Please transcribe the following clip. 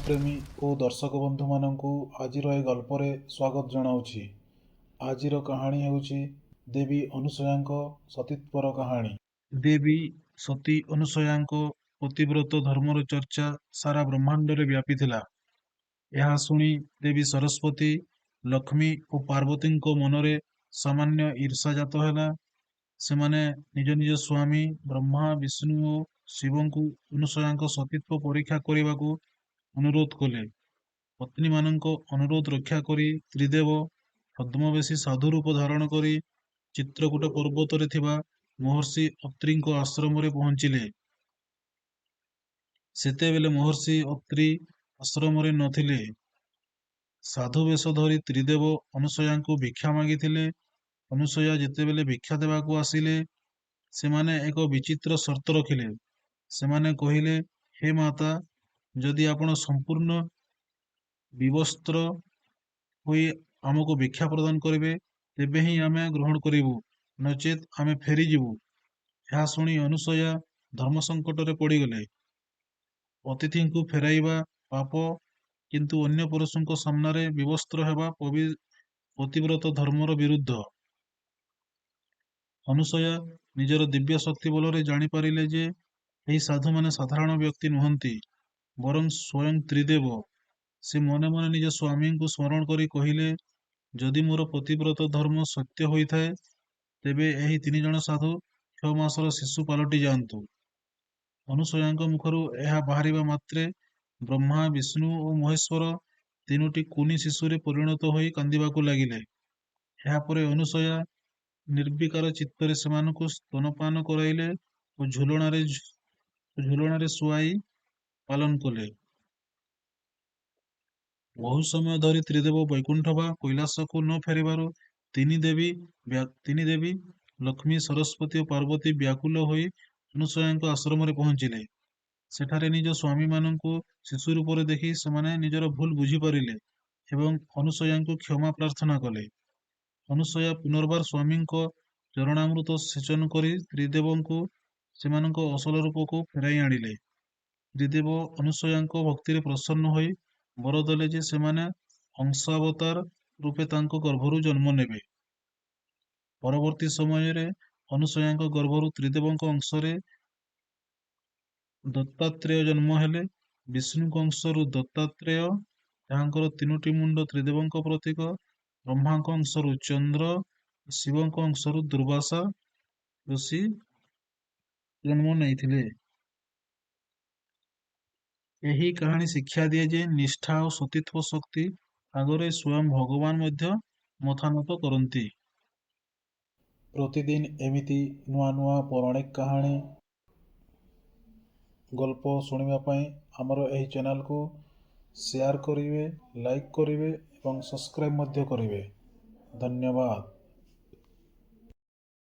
ପ୍ରେମୀ ଓ ଦର୍ଶକ ବନ୍ଧୁମାନଙ୍କୁ ଆଜିର ଏ ଗଳ୍ପରେ ସ୍ୱାଗତ ଜଣାଉଛି। ଆଜିର କାହାଣୀ ହେଉଛି ଦେବୀ ଅନୁସୟାଙ୍କ ସତୀତ୍ୱର କାହାଣୀ। ଦେବୀ ସତୀ ଅନୁସୟାଙ୍କ ପତିବ୍ରତ ଧର୍ମର ଚର୍ଚ୍ଚା ସାରା ବ୍ରହ୍ମାଣ୍ଡରେ ବ୍ୟାପିଥିଲା। ଏହା ଶୁଣି ଦେବୀ ସରସ୍ୱତୀ, ଲକ୍ଷ୍ମୀ ଓ ପାର୍ବତୀଙ୍କ ମନରେ ସାମାନ୍ୟ ଈର୍ଷା ଜାତ ହେଲା। ସେମାନେ ନିଜ ନିଜ ସ୍ୱାମୀ ବ୍ରହ୍ମା, ବିଷ୍ଣୁ ଓ ଶିବଙ୍କୁ ଅନୁସୟାଙ୍କ ସତୀତ୍ୱ ପରୀକ୍ଷା କରିବାକୁ ଅନୁରୋଧ କଲେ। ପତ୍ନୀମାନଙ୍କ ଅନୁରୋଧ ରକ୍ଷା କରି ତ୍ରିଦେବ ଛଦ୍ମବେଶୀ ସାଧୁ ରୂପ ଧାରଣ କରି ଚିତ୍ରକୂଟ ପର୍ବତରେ ଥିବା ମହର୍ଷି ଅତ୍ରିଙ୍କ ଆଶ୍ରମରେ ପହଞ୍ଚିଲେ। ସେତେବେଳେ ମହର୍ଷି ଅତ୍ରି ଆଶ୍ରମରେ ନଥିଲେ। ସାଧୁ ବେଶ ଧରି ତ୍ରିଦେବ ଅନୁସୟାଙ୍କୁ ଭିକ୍ଷା ମାଗିଥିଲେ। ଅନୁସୟା ଯେତେବେଳେ ଭିକ୍ଷା ଦେବାକୁ ଆସିଲେ, ସେମାନେ ଏକ ବିଚିତ୍ର ସର୍ତ୍ତ ରଖିଲେ। ସେମାନେ କହିଲେ, ହେ ମାତା, ଯଦି ଆପଣ ସମ୍ପୂର୍ଣ୍ଣ ବିବସ୍ତ୍ର ହୋଇ ଆମକୁ ଭିକ୍ଷା ପ୍ରଦାନ କରିବେ, ତେବେ ହିଁ ଆମେ ଗ୍ରହଣ କରିବୁ, ନଚେତ୍ ଆମେ ଫେରିଯିବୁ। ଏହା ଶୁଣି ଅନୁସୟା ଧର୍ମ ସଙ୍କଟରେ ପଡ଼ିଗଲେ। ଅତିଥିଙ୍କୁ ଫେରାଇବା ପାପ, କିନ୍ତୁ ଅନ୍ୟ ପୁରୁଷଙ୍କ ସାମ୍ନାରେ ବିବସ୍ତ୍ର ହେବା ପତିବ୍ରତ ଧର୍ମର ବିରୁଦ୍ଧ। ଅନୁସୟା ନିଜର ଦିବ୍ୟ ଶକ୍ତି ବଳରେ ଜାଣିପାରିଲେ ଯେ ଏହି ସାଧୁମାନେ ସାଧାରଣ ବ୍ୟକ୍ତି ନୁହନ୍ତି, ବରଂ ସ୍ୱୟଂ ତ୍ରିଦେବ। ସେ ମନେ ମନେ ନିଜ ସ୍ୱାମୀଙ୍କୁ ସ୍ମରଣ କରି କହିଲେ, ଯଦି ମୋର ପତିବ୍ରତ ଧର୍ମ ସତ୍ୟ ହୋଇଥାଏ, ତେବେ ଏହି ତିନିଜଣ ସାଧୁ 6 ମାସର ଶିଶୁ ପାଲଟି ଯାଆନ୍ତୁ। ଅନୁସୟାଙ୍କ ମୁଖରୁ ଏହା ବାହାରିବା ମାତ୍ରେ ବ୍ରହ୍ମା, ବିଷ୍ଣୁ ଓ ମହେଶ୍ୱର ତିନୋଟି କୁନି ଶିଶୁରେ ପରିଣତ ହୋଇ କାନ୍ଦିବାକୁ ଲାଗିଲେ। ଏହାପରେ ଅନୁସୟା ନିର୍ବିକାର ଚିତ୍ତରେ ସେମାନଙ୍କୁ ସ୍ତନପାନ କରାଇଲେ ଓ ଝୁଲଣାରେ ଶୁଆଇ ପାଳନ କଲେ। ବହୁ ସମୟ ଧରି ତ୍ରିଦେବ ବୈକୁଣ୍ଠ ବା କୈଳାସକୁ ନ ଫେରିବାରୁ ତିନି ଦେବୀ ଲକ୍ଷ୍ମୀ, ସରସ୍ୱତୀ ଓ ପାର୍ବତୀ ବ୍ୟାକୁଳ ହୋଇ ଅନୁସୟାଙ୍କ ଆଶ୍ରମରେ ପହଞ୍ଚିଲେ। ସେଠାରେ ନିଜ ସ୍ୱାମୀମାନଙ୍କୁ ଶିଶୁ ରୂପରେ ଦେଖି ସେମାନେ ନିଜର ଭୁଲ ବୁଝିପାରିଲେ ଏବଂ ଅନୁସୟାଙ୍କୁ କ୍ଷମା ପ୍ରାର୍ଥନା କଲେ। ଅନୁସୟା ପୁନର୍ବାର ସ୍ୱାମୀଙ୍କ ଚରଣାମୃତ ସେଚନ କରି ତ୍ରିଦେବଙ୍କୁ ସେମାନଙ୍କ ଅସଲ ରୂପକୁ ଫେରାଇ ଆଣିଲେ। ତ୍ରିଦେବ ଅନୁସୟାଙ୍କ ଭକ୍ତିରେ ପ୍ରସନ୍ନ ହୋଇ ବର ଦେଲେ ଯେ ସେମାନେ ଅଂଶାବତାର ରୂପେ ତାଙ୍କ ଗର୍ଭରୁ ଜନ୍ମ ନେବେ। ପରବର୍ତ୍ତୀ ସମୟରେ ଅନୁସୟାଙ୍କ ଗର୍ଭରୁ ତ୍ରିଦେବଙ୍କ ଅଂଶରେ ଦତ୍ତାତ୍ରେୟ ଜନ୍ମ ହେଲେ। ବିଷ୍ଣୁଙ୍କ ଅଂଶରୁ ଦତ୍ତାତ୍ରେୟ, ଯାହାଙ୍କର ତିନୋଟି ମୁଣ୍ଡ ତ୍ରିଦେବଙ୍କ ପ୍ରତୀକ, ବ୍ରହ୍ମାଙ୍କ ଅଂଶରୁ ଚନ୍ଦ୍ର, ଶିବଙ୍କ ଅଂଶରୁ ଦୁର୍ବାସା ଋଷି ଜନ୍ମ ନେଇଥିଲେ। ଏହି କାହାଣୀ ଶିକ୍ଷା ଦିଏ ଯେ ନିଷ୍ଠା ଓ ସତୀତ୍ୱ ଶକ୍ତି ଆଗରେ ସ୍ୱୟଂ ଭଗବାନ ମଧ୍ୟ ମଥାନତ କରନ୍ତି। ପ୍ରତିଦିନ ଏମିତି ନୂଆ ନୂଆ ପୌରାଣିକ କାହାଣୀ, ଗଳ୍ପ ଶୁଣିବା ପାଇଁ ଆମର ଏହି ଚ୍ୟାନେଲକୁ ସେୟାର କରିବେ, ଲାଇକ୍ କରିବେ ଏବଂ ସବସ୍କ୍ରାଇବ୍ ମଧ୍ୟ କରିବେ। ଧନ୍ୟବାଦ।